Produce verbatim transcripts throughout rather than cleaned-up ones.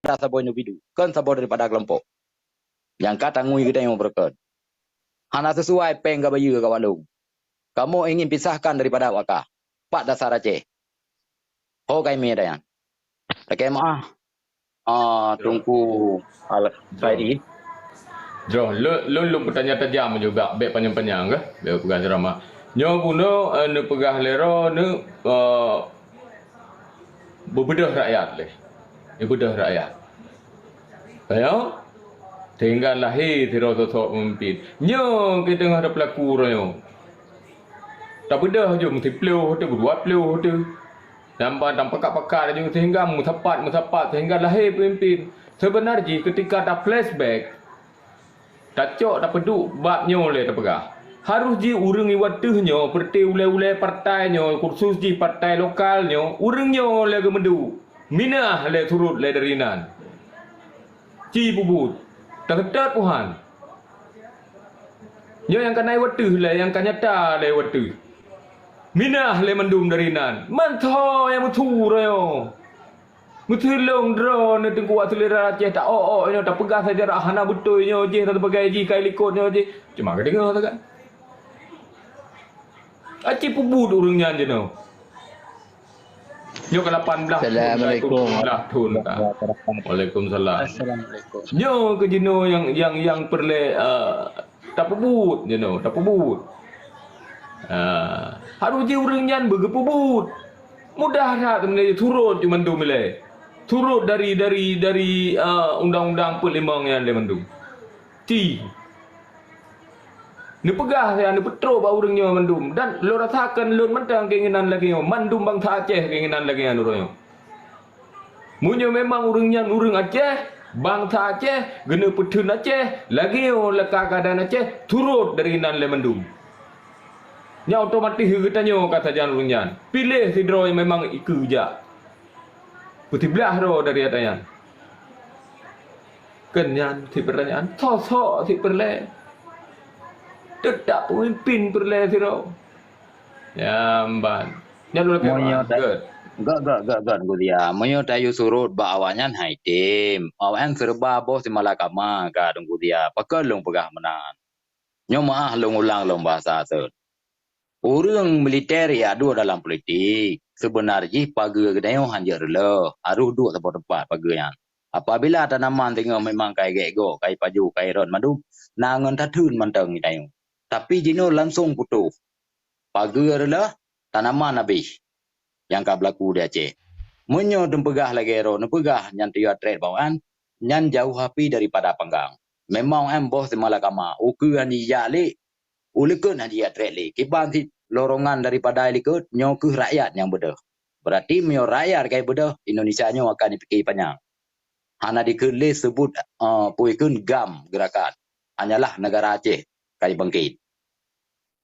daripada saboh individu, kon saboh daripada kelompok. Nyang ka tangui geutanyoe beureukat. Hana sesuai péng ka bayeue ka walong. Kamoe ingin pisahkan daripada wakah. Pat dasar Aceh. Ho kai mi ada nyan. Lakée meu'ah. Ah, Teungku Al-, Khairi. Jroh, lôn, lôn, lôn peutanya tajam juga, bék panyang-panyang kah? Bék peugah ceramah. Nyoe bunoe, eh, neupeugah lé droeneuh, eh, beubeudôh rakyat lé. Beubeudôh rakyat. Ayo, sehingga lahé sidroe sosok pemimpin. Nyoe keu teungoh tapeulaku uroe nyoe. Tabeudôh ju meusiplôh teuh, dua ploh teuh. Nyang ban tapakat-pakat laju sehingga meusapat-meusapat sehingga lahé pemimpin. Seubeuna jih keutika ta-flashback, tacok tapeuduek bab nyoe lé tapeugah. Harôh jih ureuëng iwat teuh nyoe peureuté ulée-ulée partai nyoe, khusos jih partai lokal nyoe, ureuëng nyoe lé geumeuduek. Minah lé surot lé dari nan. Ci peubuet. Takeutôt Tuhan. Nyoe nyang ka na iwat teuh lé, nyang ka nyata lé iwat teuh. Minah lé mandum dari nan. Mantho nyang meusu roh nyoe. Meuseulông droeneuh teungku wak seuleuda Aceh ta-ok-ok nyoe, tapeugah sejarah hana beutôi nyoe jih, dan sebagainya jih, kai likot nyoe jih. Cuma ka deungoe sagai. Aci peubuet ureuëng nyan jinoe. Nyoe ka lapan belas thon, Assalamualaikum. Lapan belas thon ka. Waalaikumsalam. Assalamualaikum. Nyoe keu jinoe nyang, nyang, nyang peureulée, eh, tapeubuet jinoe, tapeubuet. Ah, harôh jih ureuëng nyan beugeupeubuet. Mudah that sebenarnya surot ju mandum ilée. Surot dari, dari, dari, eh, undang-undang peuet limong nyan lé mandum. Ti. Neupeugah saja, neupeutrok bak ureuëng nyoe mandum. Dan lôn rasakan lôn mantong keinginan lagée nyoe. Mandum bansa Aceh keinginan lagée nyan uroe nyoe. Meunyoe memang ureuëng nyan ureuëng Aceh, bansa Aceh, geuneuk peutheun Aceh, lagée nyoe laka keuadaan Aceh, surot dari nan lé mandum. Nyan otomatis geutanyoe ka sajan ureuëng nyan. Piléh sidroe nyang memang ikeue jak. Peusiblaih droe dari ata nyan. Keu nyan cit peurtanyaan, sosok cit peureulée. Teutap peumimpin peureulée sidroe. Nyan ban. Nyan lôn lakée Meunyoe doa. Ta-, Gét. Gét, gét, gét, gét, Teungku Zia. Meunyoe tayue surot bak awaknyan hai tem. Awaknyan seureuba boh simalakama ka Teungku Zia. Pakon lôn peugah meunan? Nyoe meu'ah lôn ulang lom bahasa Sot. Ureuëng militer jak duek dalam politik, seubeuna jih pageue geutanyoe hanjeuet reuloh, harôh duek saboh teumpat pageue nyan. Apabila tanaman singoh memang kai gét goe, kai pajoh, kai rot mandum, na ngon tatheun mantong geutanyoe. Tapi jinoe langsong putôh. Pageue reuloh, tanaman habéh. Nyang ka beulaku di Aceh. Meunyoe teupeugah lagée droe neupeugah nyan teuya treb bawaan, nyan jauh api daripada panggang. Memang em boh simalakama, ukeue hana jijak lé, u likot hana jijak treb lé. Kiban cit lorongan daripada likot, nyoe kheueh rakyat nyang beudôh. Berarti meunyoe rakyat kai beudôh, Indonesia nyoe akan jipike panyang. Hana dikheun lé seubut, eh, peue kheun GAM gerakan. Hanyalah negara Aceh kai bangkit.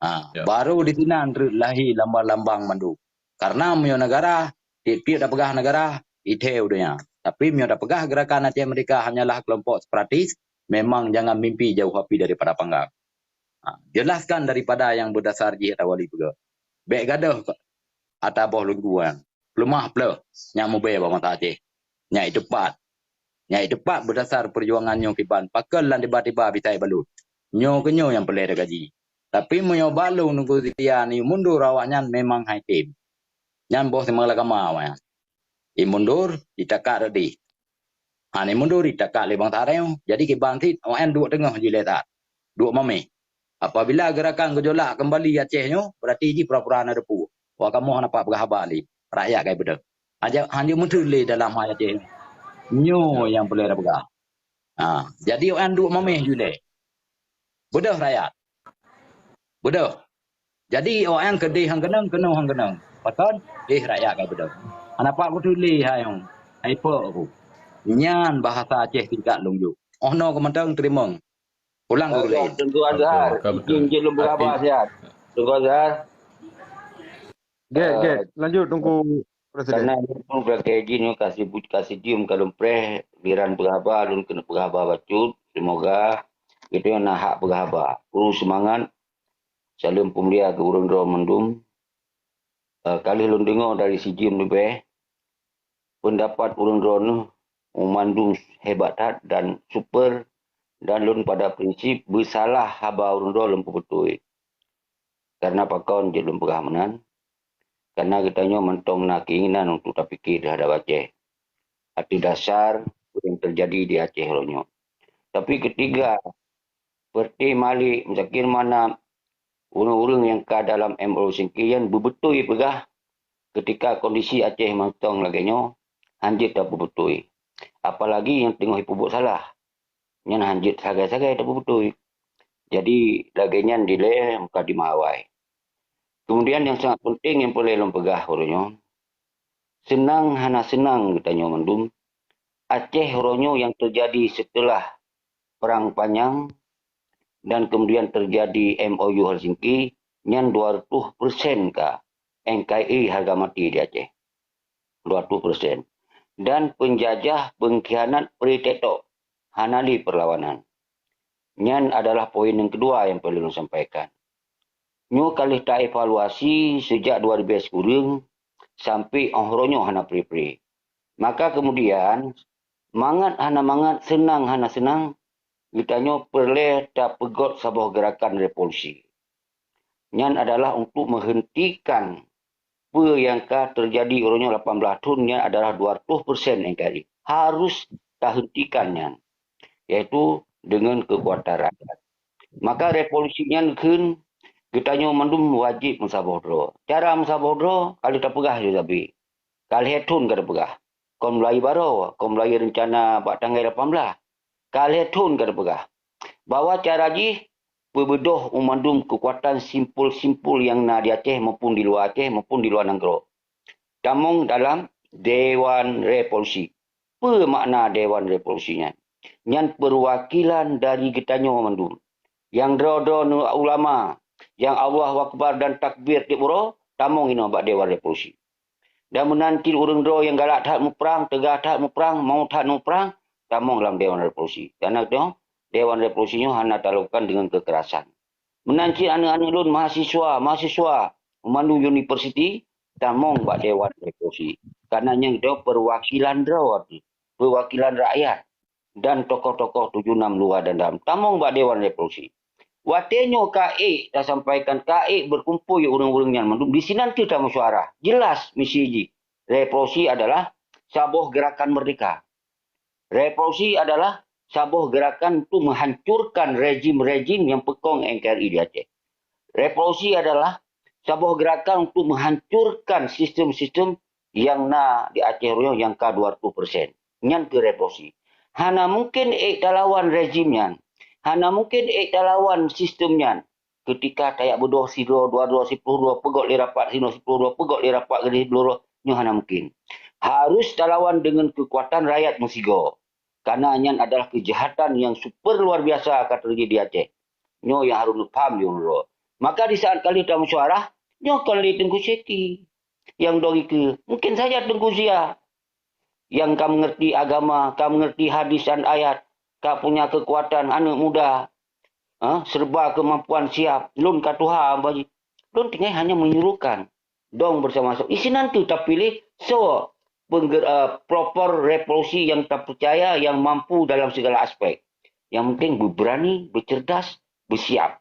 Ha, Ya. Baru di sinan rot lahé lambang-lambang mandum. Karena meunyoe negara, tiep-tiep tapeugah negara, ithée u donya. Tapi meunyoe tapeugah gerakan Aceh Merdeka hanyalah kelompok separatis, memang jangan mimpi jauh api daripada panggang. Ha, jelaskan daripada nyang beudasar jih ata wali peugah. Bék gadôh ata boh lungguan. Peuleumah pleuh nyang mubée bak mata Aceh. Nyang iteupat. Nyang iteupat beudasar peujuangan nyoe kiban pakon lam tiba-tiba bisai balot. Nyoe keuh nyoe nyang peureulée teugaji. Tapi meunyoe balong nunggu setia ni mundur awaknyan memang hai tem. Nyan boh simalakama awaknyan. Imundur, itakat rot deh. Hani mundur, itakat lé bansa Arab. Jadi kiban cit, awaknyan duek teungoh jih lé that. Duek mameh. Apabila gerakan gejolak kembali Aceh nyoe, berarti jih pura-pura na depu. Wah kamoe hana pat peugah haba lé. Rakyat kai beudôh. Hana, hana meuteun lé dalam hai Aceh. Nyoe nyang peureulée tapeugah. Ha, jadi awaknyan duek mameh jih lé. Beudôh rakyat. Beudôh. Jadi awaknyan keudeh han keunong, keunoe han keunong. Pakon? Deh rakyat ka beudôh. Hana pat kutuléh hai nyoe. Hai pok aku. Nyan bahasa Aceh tingkat lôn jok. Oh no keumantong teurimong. Pulang guru lain. Teungku Azhar, Ka beutôi. Izin je lôn beuraba siat. Teungku Azhar. Gét, Eh, gét. Lanjut Teungku Presiden. Karena lôn peureulée jih nyoe ka sibuk ka sidium ka lôn preh, liran peugah haba lôn keuneuk peugah haba bacut. Semoga geutanyoe na hak peugah haba. Ureuëng seumangat, saleuem peumulia keu ureuëng droe mandum. Eh, ka lheueh lôn deungoe dari sidium leubeh, peundapat ureuëng droeneuh Mandum hebat that dan super, dan lôn pada prinsip beusalah haba ureuëng droe lôn peubeutôi. Karena pakon jeuet lôn peugah meunan? Karena geutanyoe mantong na keinginan untuk tapike terhadap Aceh. Ateueh dasar peue nyang terjadi di Aceh uroe nyoe. Tapi ketiga, seperti Malik, Muzakir Manaf, ureuëng-ureuëng nyang ka dalam M O U Helsinki nyan beubeutôi peugah ketika kondisi Aceh mantong lagée nyoe, hanjeuet tapeubeutôi. Apalagi nyang teungoh jipeubuet salah, nyan hanjeuet sagai-sagai tapeubeutôi. Jadi, lagée nyan dilée mukadimah awai. Kemudian yang sangat penting yang perlu lôn peugah uroe nyoe, seunang hana seunang geutanyoe mandum, Aceh uroe nyoe yang terjadi setelah Perang Panyang dan kemudian terjadi M O U Helsinki, nyan dua ratus persen ka N K R I harga mati di Aceh. Dua ratus persen. Dan penjajah pengkhianat pri tok-tok, hana lé perlawanan. Nyan adalah poin yang kedua yang perlu lôn sampaikan. Nyoe ka lheueh taevaluasi sejak dua ribu sikureueng sampai óh uroe nyoe hana pri-pri. Maka kemudian, mangat hana mangat, seunang hana seunang, geutanyoe peureulée tapeugot saboh gerakan revolusi. Nyan adalah untuk menghentikan peue nyang ka terjadi uroe nyoe lapan belas thon, nyan adalah dua ratus persen N K R I. Harus tahentikan nyan, yaitu dengan kekuatan rakyat. Maka revolusi nyan kheun geutanyoe mandum wajéb meusaboh droe. Cara meusaboh droe ka lheueh tapeugah lé Nabi. Ka lhée thon ka tapeugah. Kon mulai baroe, kon mulai reuncana bak tanggai lapan belas. Ka lhée thon ka tapeugah bahwa cara jih peubeudôh u mandum keukuatan simpul-simpul nyang na di Aceh maupun di luwa Aceh maupun di luwa nanggroe. Tamong dalam Dewan Revolusi. Peue makna Dewan Revolusi nyan? Nyan peuwakilan dari geutanyoe mandum. Nyang droe-droe neu ulama, nyang Allahu Akbar dan takbir tieb uroe, tamong inoe bak Dewan Revolusi. Dan meunan cit ureuëng droe nyang galak that muprang, teuga that muprang, mau that muprang, tamong lam Dewan Revolusi. Karena nyoe, Dewan Revolusi nyoe hana talakukan dengan kekerasan. Meunan cit aneuëk-aneuëk lôn mahasiswa, mahasiswa mandum universiti, tamong bak Dewan Revolusi. Karena nyang droe perwakilan droe, perwakilan rakyat dan tokoh-tokoh tujuh enam luwa dan dalam. Tamong bak Dewan Revolusi. Watée nyoe ka ék tasampaikan, ka ék berkumpul ureuëng-ureuëng nyan mandum, di sinan teuh tamusyawarah. Jelas misi jih. Revolusi adalah saboh gerakan merdeka. Revolusi adalah saboh gerakan untuk menghancurkan rejim-rejim nyang peukong N K R I di Aceh. Revolusi adalah saboh gerakan untuk menghancurkan sistem-sistem nyang na di Aceh uroe nyoe nyang ka dua ratus persen. Nyan keuh revolusi. Hana mungkin ék talawan rejim nyan. Hana mungkin ék talawan sistem nyan. Keutika tajak beudôh sidroe, dua droe, siploh droe, peugot lé rapat sinoe, siploh droe, peugot lé rapat keudeh siploh droe, nyoe hana mungkin. Harus talawan deungon keukuatan rakyat meusigoe. Karena nyan adalah keujahatan nyang super luar biasa ka teujadi di Aceh. Nyoe nyang harôh neupaham di uroe. Maka di saat ka lheueh tamusyawarah, nyoe kon lé Teungku Syeki nyang dong ikeue. Mungkin saja Teungku Zia nyang ka mengerti agama, ka mengerti hadis dan ayat, ka punya kekuatan aneuëk muda, ha, serba kemampuan siap. Lôn ka tuha, Abu Haji. Lôn tinggai hanya menyuruhkan. Dong bersama-sama. Isinan tu tapiléh soe pengger-, eh, pelopor revolusi yang terpercaya, yang mampu dalam segala aspek. Yang penting berberani, bercerdas, bersiap.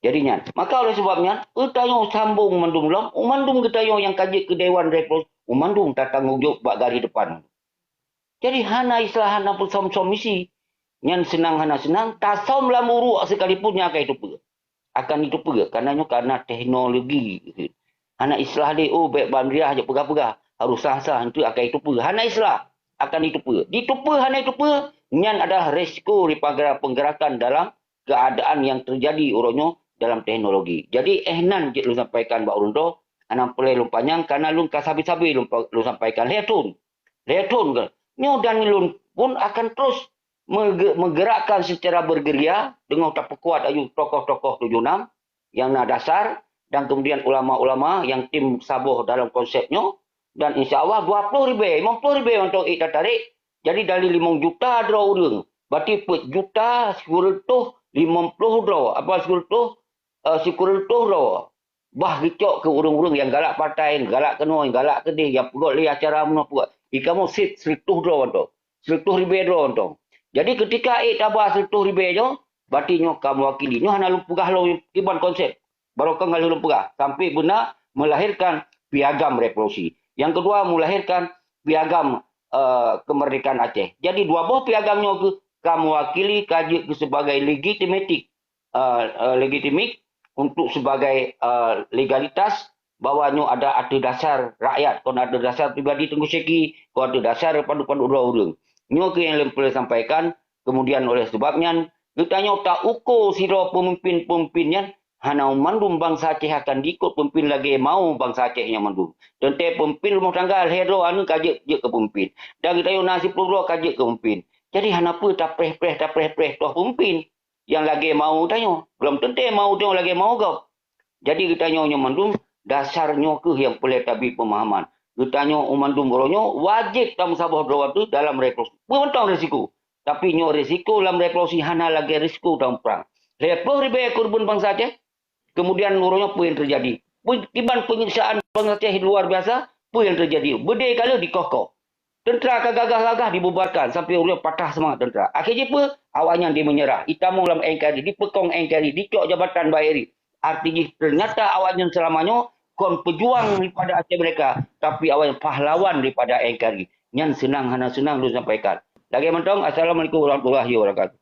Jadi nyan, maka oleh sebab nyan, geutanyoe sambong mandum lom, mandum geutanyoe nyang ka jeuet keu Dewan Revolusi, mandum tatanggong jaweueb bak garéh depan. Jadi hana istilah hana peusom-som misi. Nyan seunang hana seunang, tasom lam uruek sekalipun nyan akan jiteupeue. Akan jiteupeue, karena nyoe karena teknologi. Hana istilah lé, oh, bék bandriah jeuet peugah-peugah. Harôh sah-sah, itu akan jiteupeue. Hana istilah akan jiteupeue. Jiteupeue hana jiteupeue, nyan adalah resiko daripada penggerakan dalam keadaan yang terjadi uroe nyoe dalam teknologi. Jadi, eh nan jeuet lôn sampaikan bak ureuëng droe, hana peureulée lôn panyang, karena lôn ka sabe-sabe lôn pa-, lôn sampaikan lhée thon. Lhée thon ka. Nyoe dan lôn pun akan terus meuge-, meugerakkan secara bergerilya deungon tapeukuat aju tokoh-tokoh tujuh enam nyang na dasar dan kemudian ulama-ulama nyang tim saboh dalam konsep nyoe, dan insya Allah dua ploh ribée, limong ploh ribée mantong ék tatarek. Jadi dari limong juta droe ureuëng, berarti peuet juta sikureueng reutôh limong ploh droe, apa sikureueng reutôh, eh, sikureueng reutôh droe. Bah geucok keu ureuëng-ureuëng nyang galak partai, nyang galak keunoe, nyang galak keudeh, nyang peugot lé acara meunoe peugot. Di kamoe sit sireutôh droe mantong. Sireutoh ribée droe mantong. Jadi ketika ék taba sireutoh ribée nyoe, berarti nyoe ka mewakili. Nyoe hana lôn peugah lom kiban konsep. Barokon ka lôn peugah. Sampai beuna melahirkan piagam revolusi. Yang kedua, melahirkan piagam, eh, kemerdekaan Aceh. Jadi dua boh piagam nyoe keuh ka mewakili, ka jeuet keu sebagai legitimatik, eh, eh, legitimik untuk sebagai, eh, legalitas bahwa nyoe ada ateueh dasar rakyat, kon ateueh dasar pribadi Teungku Syeki, kon ateueh dasar padub-padub droe ureuëng. Nyoe keuh nyang lôn peureulée sampaikan, kemudian oleh sebab nyan, geutanyoe ta uko sidroe peumimpin-peumimpin nyan, hana mandum bansa Aceh akan diikot peumimpin lagée mau bansa Aceh nyan mandum. Teuntée peumimpin rumoh tangga lhée droe aneuk ka jeuet, jeuet keu peumimpin. Dan geutanyoe na siploh droe ka jeuet keu peumimpin. Jadi hana peue tapreh-preh, tapreh-preh toh peumimpin nyang lagée mau tanyoe. Gohlom teuntée mau tanyoe lagée mau gob. Jadi geutanyoe nyoe mandum, dasar nyoe keuh nyang peureulée tabri peumahaman. Geutanyoe mandum uroe nyoe wajéb tameusaboh droe ateueh dalam revolusi. Peue mantong risiko. Tapi nyoe risiko lam revolusi hana lagée risiko dalam prang. Lhée ploh ribée keureubeuen bansa Aceh, kemudian uroe nyoe peue nyang teujadi? Peue, kiban penyiksaan bansa Aceh luar biasa, peue nyang teujadi? Beudé ka lheueh dikoh-koh. Teuntara ka gagah-gagah dibubarkan sampai uroe nyoe patah seumangat teuntara. Akhé jih peue? Awaknyan dimeunyeurah, jitamong lam N K R I, dipeukong N K R I, dicok jabatan bak R I. Arti jih, ternyata awaknyan seulama nyoe kon peujuang daripada Aceh Merdeka, tapi awaknyan pahlawan daripada N K R I. Nyan seunang hana seunang lôn sampaikan. Lagée mantong, Assalamualaikum warahmatullahi wabarakatuh.